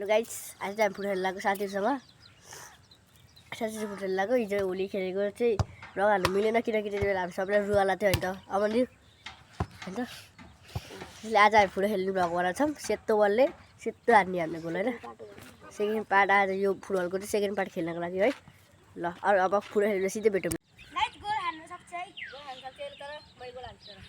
Hello guys, आज हामी football खेल्न गएको साथीहरूसँग फुटबल खेल्न गएको। हिजो होली खेलेको चाहिँ रङ हाल्नु मिलेन किनकि त्यति बेला हामी सबैलाई रुवाला थियो होइन त अमनजी होइन त। त्यसले आज हामी फुटबल खेल्ने भएको वाला छौँ। सेतो बलले सेतो हान्ने हामीले गोल होइन। सेकेन्ड पार्ट आज यो फुटबलको चाहिँ सेकेन्ड पार्ट खेल्नको लागि है। ल अब फुटबल खेलेर सिधै भेटौँ। गोल हान्न सक्छ है, गोल हान्न सक्छ तर मैले गोल हाल्छु तर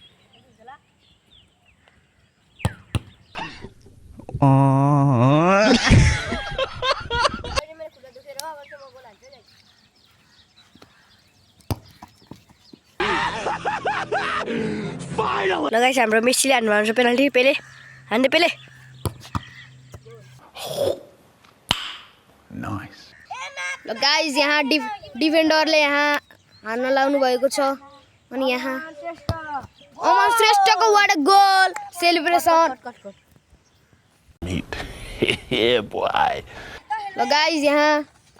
लगाइस हाम्रो मेसीले हान्नु भएको छ पेनल्टी। पेले हान्दै पेले ल गाइस यहाँ डिफेन्डरले यहाँ हान्न लाउनु भएको छ अनि यहाँ अमन श्रेष्ठको वाट अ गोल सेलिब्रेसन ल गाइस यहाँ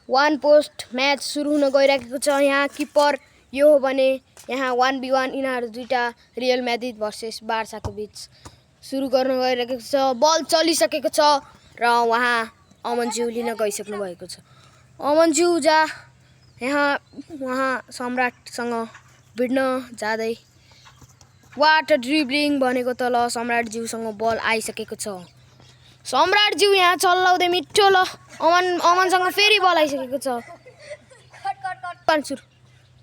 वान पोस्ट म्याच सुरु हुन गइरहेको छ। यहाँ किपर यो हो भने यहाँ 1v1 यिनीहरू दुईटा रियल म्याड्रिड भर्सेस बार्साको बिच सुरु गर्न गइरहेको छ। बल चलिसकेको छ र उहाँ अमनज्यू लिन गइसक्नु भएको छ। अमनज्यू यहाँ उहाँ सम्राटसँग भिड्न जाँदै वाट ड्रिब्लिङ भनेको त ल सम्राटज्यूसँग बल आइसकेको छ। सम्राटज्यू यहाँ चल्लाउँदै मिठो ल अमनसँग फेरि बल आइसकेको छ।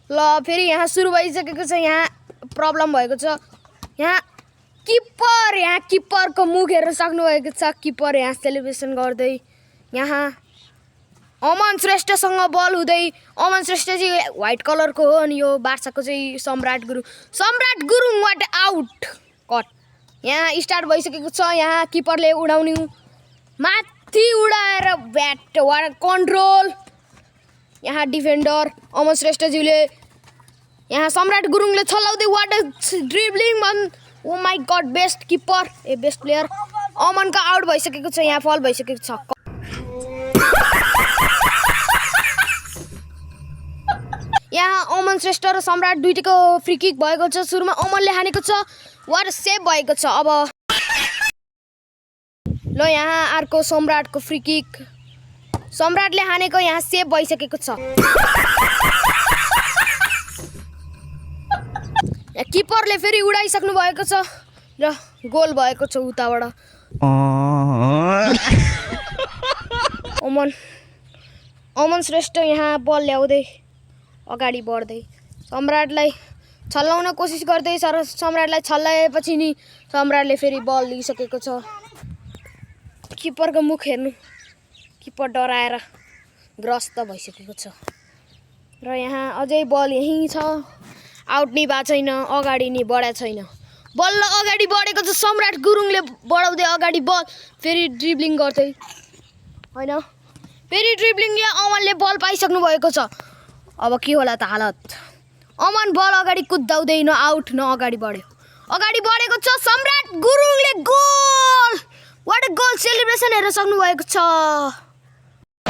ल फेरि यहाँ सुरु भइसकेको छ। यहाँ प्रब्लम भएको छ। यहाँ किपरको मुख हेर्न सक्नुभएको छ। किपर यहाँ सेलिब्रेसन गर्दै यहाँ अमन श्रेष्ठसँग बल हुँदै अमन श्रेष्ठ चाहिँ व्हाइट कलरको हो अनि यो बार्साको चाहिँ Samrat Gurung what out cut यहाँ स्टार्ट भइसकेको छ। यहाँ किपरले उडाउने माथि उडाएर ब्याट वाट कन्ट्रोल यहाँ डिफेन्डर अमन श्रेष्ठज्यूले यहाँ सम्राट गुरुङले छल्लाउँदै what dribbling oh my god best keeper best player अमनको आउट भइसकेको छ। यहाँ फल भइसकेको छ। यहाँ अमन श्रेष्ठ र सम्राट दुईटैको फ्री किक भएको छ। सुरुमा अमनले हानेको छ वाट सेभ भएको छ। अब ल यहाँ अर्को सम्राटको फ्री किक सम्राटले हानेको यहाँ सेभ भइसकेको छ। किपरले फेरि उडाइसक्नु भएको छ र गोल भएको छ उताबाट। अमन श्रेष्ठ यहाँ बल ल्याउँदै अगाडि बढ्दै सम्राटलाई छल्लाउन कोसिस गर्दै सम्राटलाई छल्लाएपछि नि सम्राटले फेरि बल लिइसकेको छ। किपरको मुख हेर्नु, किपर डराएर ग्रस्त भइसकेको छ र यहाँ अझै बल यहीँ छ। आउट नि भएको छैन, अगाडि नि बढाएको छैन। बल्ल अगाडि बढेको छ। सम्राट गुरुङले बढाउँदै अगाडि बल फेरि ड्रिब्लिङ गर्दै होइन फेरि ड्रिब्लिङले अमनले बल पाइसक्नु भएको छ। अब के होला त हालत। अमन बल अगाडि कुदाउँदै न आउट न अगाडि बढ्यो। अगाडि बढेको छ सम्राट गुरुङले goal what a goal celebration हेर्न सक्नु भएको छ।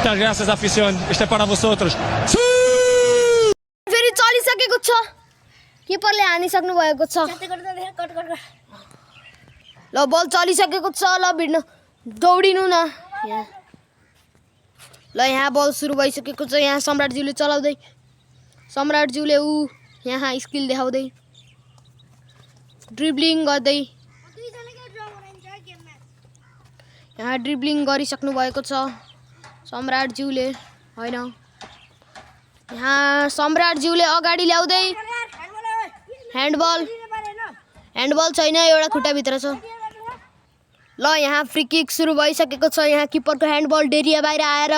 Gracias afición, este para vosotros. फेरि चलिसकेको छ। किपरले हानिसक्नु भएको छ। ल बल चलिसकेको छ। ल भिड्न दौडिनु न यहाँ। ल यहाँ बल सुरु भइसकेको छ। यहाँ सम्राटज्यूले चलाउँदै सम्राटज्यूले यहाँ स्किल देखाउँदै ड्रिब्लिङ गर्दै यहाँ ड्रिब्लिङ गरिसक्नु भएको छ सम्राटज्यूले होइन। यहाँ सम्राटज्यूले अगाडि ल्याउँदै ह्यान्डबल छैन, एउटा खुट्टाभित्र छ। ल यहाँ फ्री किक सुरु भइसकेको छ। यहाँ किपरको ह्यान्डबल डेरिया बाहिर आएर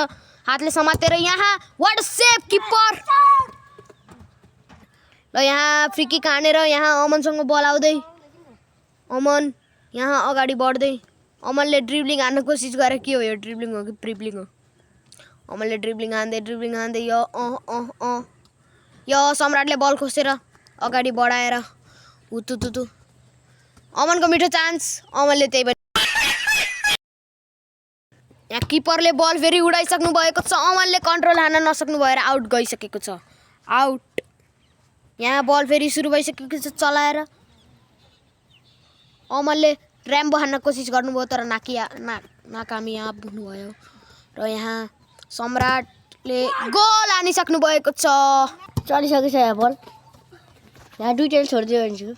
हातले समातेर यहाँ वाट सेभ किपर। ल यहाँ फ्री किक हानेर यहाँ अमनसँग बल आउँदै अमन यहाँ अगाडि बढ्दै अमनले ड्रिब्लिङ हान्न कोसिस गरे। के हो यो ड्रिब्लिङ हो कि प्रिब्लिङ हो? अमनले ड्रिब्लिङ हान्दै यो सम्राटले बल खोसेर अगाडि बढाएर हुतुतुतु अमनको मिठो चान्स अमनले त्यही पनि यहाँ किपरले बल फेरि उडाइसक्नु भएको छ। अमनले कन्ट्रोल हान्न नसक्नु भएर आउट गइसकेको छ। आउट यहाँ बल फेरि सुरु भइसकेको छ चलाएर अमनले र्याम्बो हान्न कोसिस गर्नुभयो तर नाकामयाब हुनुभयो र यहाँ सम्राटले गोल हानिसक्नु भएको छ। चलिसकेको छ यहाँ बल। यहाँ दुईटैले छोडिदियो भन्छु।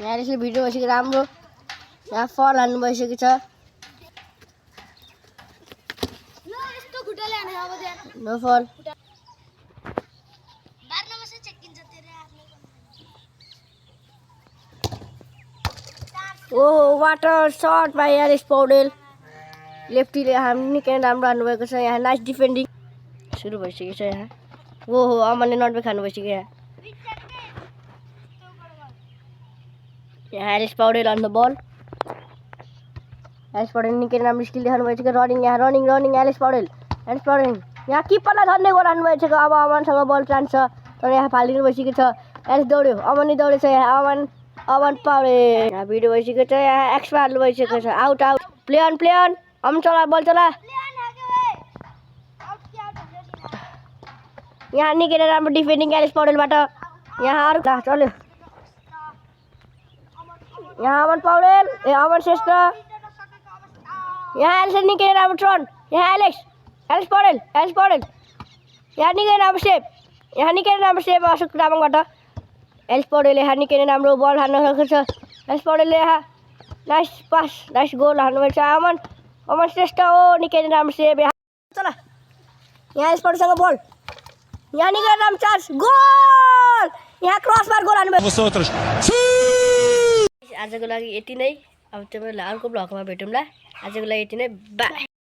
यहाँ यसले भिडियो भइसक्यो राम्रो। यहाँ फल हान्नु भइसकेको छ। No fall. ओहो what a shot by Alish Paudel. लेफ्टीले हामी निकै राम्रो हान्नुभएको छ। यहाँ नाइस डिफेन्डिङ सुरु भइसकेको छ। यहाँ ओहो अमनले नट ब्याक खानु भइसक्यो। यहाँ Alish Paudel on the ball. Alish Paudel निकै राम्रो स्किल देखाउनु भइसक्यो। रनिङ यहाँ रनिङ एलिस पौडेल यहाँ किपरलाई झन्डै गोल हान्नु भइसक्यो। अब अमनसँग बल चान्छ तर यहाँ फालिदिनु भइसकेको छ। एलिस दौड्यो अमन दौडेछ। यहाँ अमन पौडेल यहाँ भिडियो भइसकेको छ। यहाँ एक्सपा हाल्नु भइसकेको छ। आउट प्ले अन अमन चला बल चला। यहाँ निकै राम्रो डिफेन्डिङ एलिस पौडेलबाट। यहाँ अरू चल्यो। यहाँ अमन पौडेल अमन श्रेष्ठ। यहाँ एलिस निकै राम्रो टर्न। यहाँ एलिस पौडेल यहाँ निकै राम्रो सेप अशोक तामाङबाट। एलिस पौडेलले यहाँ निकै राम्रो बल हान्न सकेको छ। एलिस पौडेलले यहाँ नाइस पास नाइस गोल हान्नुभएको छ। अमन श्रेष्ठ ओ निकै राम्रो सेप। यहाँ चला यहाँ एलिस पौडेलसँग बल। यहाँ निकै राम्रो चान्स गोल। यहाँ क्रसबार गोल हान्नुभएको। Vosotros. आजको लागि यति नै। अब तपाईँलाई अर्को भ्लगमा भेटौँला। आजको लागि यति नै बाई।